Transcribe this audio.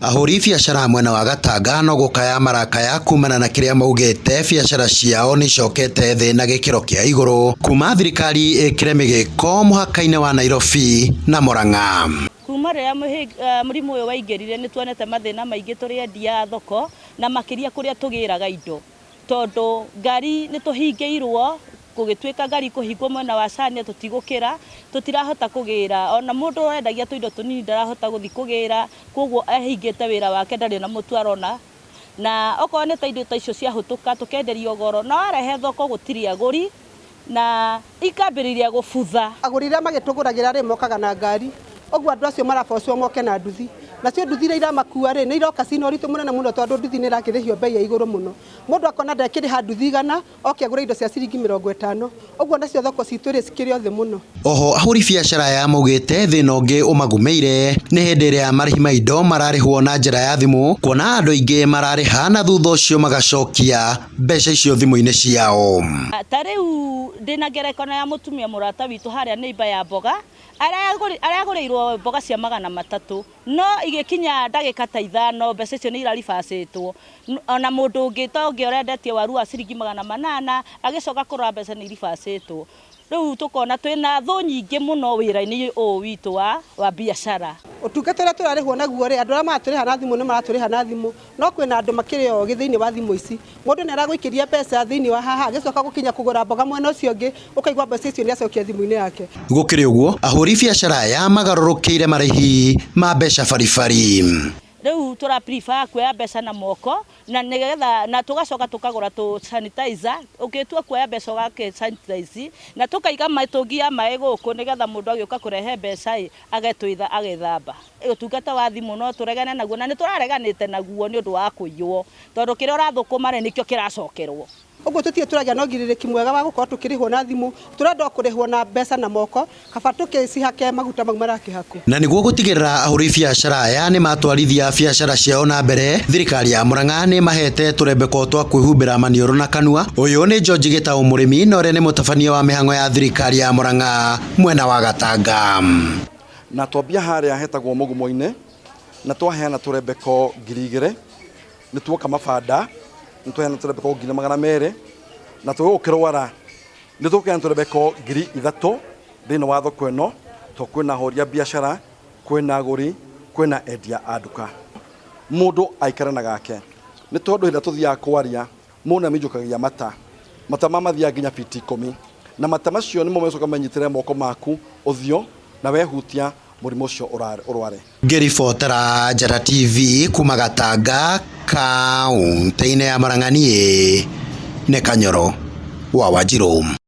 Ahũri biacara mwena wa Gatanga no gũkaya marakaya kumana na kĩrĩa maugĩte biacara ciao nĩicokete thĩ na gĩkĩro kĩa igũrũ kuma thirikari ĩkĩre mĩgĩko mũhaka-inĩ wa Nairobi na Murang'a. Kuma rĩrĩa mũrimũ ũyũ waingĩrire, nĩ tuonete mathĩna maingĩ tũrĩ endia a thoko, na makĩria kũrĩa tũgĩraga indo, tondũ ngari nĩ tũhingĩirwo. Gũgĩtuĩka ngari kũhingwo mwena wa Chania, tũtigũkĩra, tũtirahota kũgĩra. Ona mũndũ wendagia tũindo tũnini ndarahota gũthiĩ kũgĩra, koguo ehingĩte wĩra wake, ndarĩ na mũtu arona. Na okorwo nĩ ta indo ta icio ciahũtũka, tũkenderio goro, na warehe thoko gũtirĩ agũri na ikambĩrĩria gũbutha. Agũri arĩa magĩtũgũragĩra rĩ, mokaga na ngari, ũguo andũ acio marabocwo moke na nduthi. Nacio nduthi iria iramakua rĩ, nĩ iroka cina ũritũ mũnene mũno, tondũ nduthi nĩ ĩrakĩrĩhio mbei ya igũrũ mũno. Mũndũ akona ndekĩrĩha nduthi 100 oke agũre indo cia ciringi 50. Ũguo nacio thoko citũ rĩ, cikĩrĩ o thĩ mũno. Oho ahũri biacara aya maugĩte thĩna ũngĩ ũmagũmĩire nĩ hĩndĩ ĩrĩa marĩhi ma indo mararĩhwo na njĩra ya thimũ, kuona andũ aingĩ mararĩha na thutha ũcio magacokia mbeca icio thimũ-inĩ ciao. Ta rĩu ndĩna ngerekano ya mũtumia mũrata witũ harĩa neighbor ya mboga, aragũrĩirwo mboga cia 300, no igĩkinya ndagĩka ta 5 mbeca icio nĩ iraribacĩtwo. Ona mũndũ ũngĩ ta ũngĩ ũrendetie waru wa ciringi 800, agĩcoka kũrora mbeca nĩ iribacĩtwo. Rĩu tũkona twĩna thũ nyingĩ mũno wĩra-inĩ ũyũ witũ wa biacara. Ũtungata ũrĩa tũrarĩhwo naguo rĩ, andũ arĩa maratũrĩha na thimũ nĩ maratũrĩha na thimũ, no kwĩna andũ makĩrĩ ogĩ thĩinĩ wa thimũ ici. Mũndũ nĩ aragũikĩria mbeca thĩinĩ wa haha, agĩcoka gũkinya kũgũra mboga mwena ũcio ũngĩ, ũkaigua mbeca icio nĩ acokia thimũ-inĩ yake. Gũkĩrĩ ũguo, ahũri biacara aya magarũrũkĩire marĩhi ma mbeca baribari. Rĩu tũra prefer kuoya mbeca na moko, na nĩgetha na tũgacoka tũkagũra tũ sanitizer. Ũngĩtua kuoya mbeca ũgakĩ sanitize, na tũkaiga mĩtũngi ya maĩ gũkũ, nĩgetha mũndũ agĩũka kũrehe mbeca ĩ agetwĩtha agethamba. Ũtungata wa thimũ no tũregane naguo, na nĩ tũrareganĩte naguo nĩ ũndũ wa kũiywo, tondũ kĩrĩa ũrathũkũma rĩ, nĩkĩo kĩracokerwo. Ũguo tũtirĩ tũragĩa na ũgirĩrĩki mwega wa gũkorwo tũkĩrĩhwo na thimũ, tũrenda o kũrĩhwo na mbeca na moko, kaba tũkĩcihake maguta mau marakĩhakwo. Na nĩguo gũtigĩrĩra ahũri biacara aya nĩ matwarithia biacara ciao na mbere, thirikari ya Murang'a nĩ ĩmahete tũrembeko twa kwĩhumbĩra maniũrũ na kanua. Ũyũ nĩ George Gĩtaũ mũrĩmi na ũrĩa nĩ mũtabania wa mĩhang'o ya thirikari ya Murang'a mwena wa Gatanga. Na twambia harĩa hetagwo mũgumo-inĩ, na twaheana tũrembeko 2000, nĩ tuoka mabanda, nĩ twaheana tũrembeko 1200, na tũgũkĩrwara nĩ tũkũheana tũrembeko 3000 thĩinĩ wa thoko ĩno, tondũ kwĩna ahũri a biacara, kwĩna agũri, kwĩna endia a nduka. Mũndũ aikare na gake, nĩ tondũ hĩndĩ ĩrĩa tũthiaga kwaria, mũndũ nĩ aminjũkagia mata, mata ma mathiaga nginya biti 10, na mata macio nĩmo megũcoka menyitĩrĩre moko maku ũthiũ, na wehutia mũrimũ ũcio ũrware. Ngĩribotera Njata TV kuma Gatanga, kaũntĩ-inĩ ya Murang'a, niĩ nĩ Kanyoro wa Wanjirũ.